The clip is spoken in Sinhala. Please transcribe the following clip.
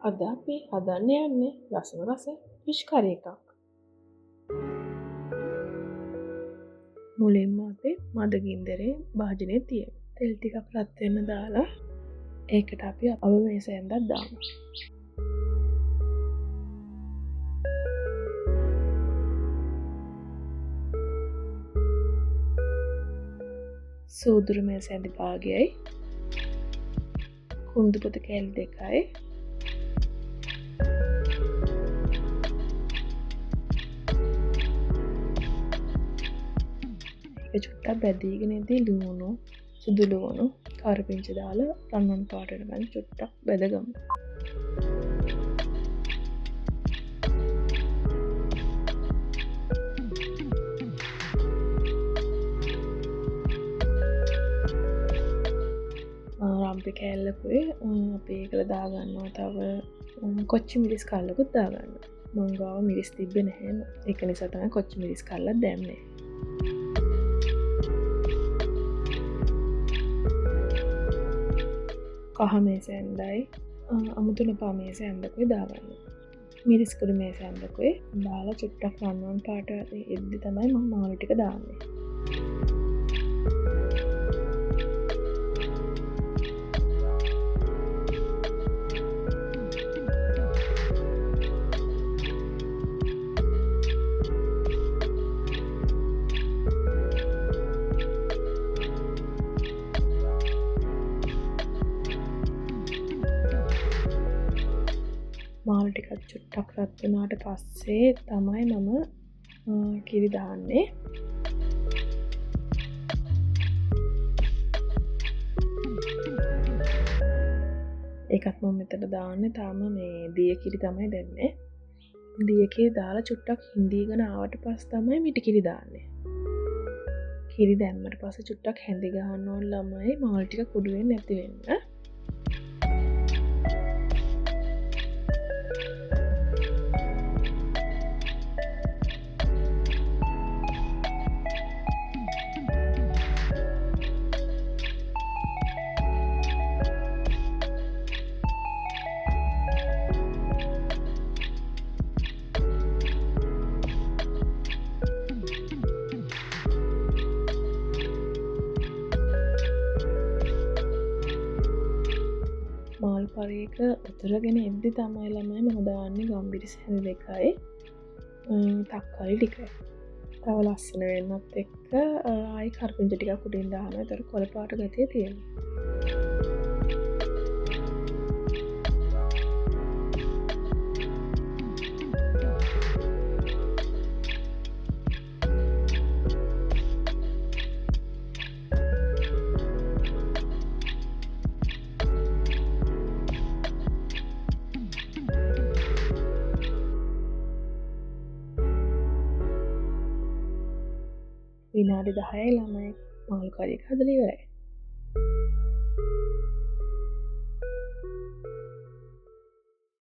අද අපි හදන්න යන්නේ රසම රස ෆිෂ් කරි එකක්. මුලින්ම අපි මද ගින්දරේ භාජනය තියමු. තෙල් ටිකක් රත් වෙන්න දාලා ඒකට අපි අබ මේස ඇඳක් දාමු. සූදුරු මේස ඇඳි භාගයයි කුඳු පොත කෑලි දෙකයි ඒක චුට්ටක් බැදීගෙන ඉදී ලුණු සුදු ලුණු කරපිංච දාලා රන්වන් පාට වෙනකන් චුට්ටක් බැදගමු. රම්පි කෑල්ලකුයි අපි ඒකල දාගන්නවා. තව කොච්චි මිරිස් කල්ලකුත් දාගන්නවා. මං ගාව මිරිස් තිබ්බේ නැහැ. ඒක නිසා තමයි කොච්චි මිරිස් කල්ලක් දැම්මේ. කහ මේස ඇඳයි අමුතුන පා මේස ඇඳකුයි දාගන්නවා. මිරිස් කුඩු මේස ඇඳකුයි දාලා චුට්ටක් රන්වන් පාට එද්දි තමයි මම මාළු ටික දාන්නේ. මාළු ටිකක් චුට්ටක් රත් වුණාට පස්සේ තමයි මම කිරි දාන්නේ. ඒකත් මම මෙතන දාන්නේ තාම මේ දිය කිරි තමයි දැම්මේ. දිය කිරි දාලා චුට්ටක් හිඳීගෙන ආවට පස්සේ තමයි මිටි කිරි දාන්නේ. කිරි දැම්මට පස්සේ චුට්ටක් හැඳි ගහන්න ඕන ළමයි මාළු ටික කුඩු වෙන්නේ නැති වෙන්න. මාළු කරි එක උතුරගෙන එද්දි තමයි ළමයි මම දාන්නේ ගම්බිරිස් හැඳි දෙකයි තක්කාලි ටිකයි. තව ලස්සන වෙන්නත් එක්ක ආයි කරපිංච ටිකක් උඩින් දානවා. ඒතර කොළ පාට ගතිය තියෙනවා. විනාඩි 10යි ළමයි මාළු කරි එක හදලා ඉවරයි.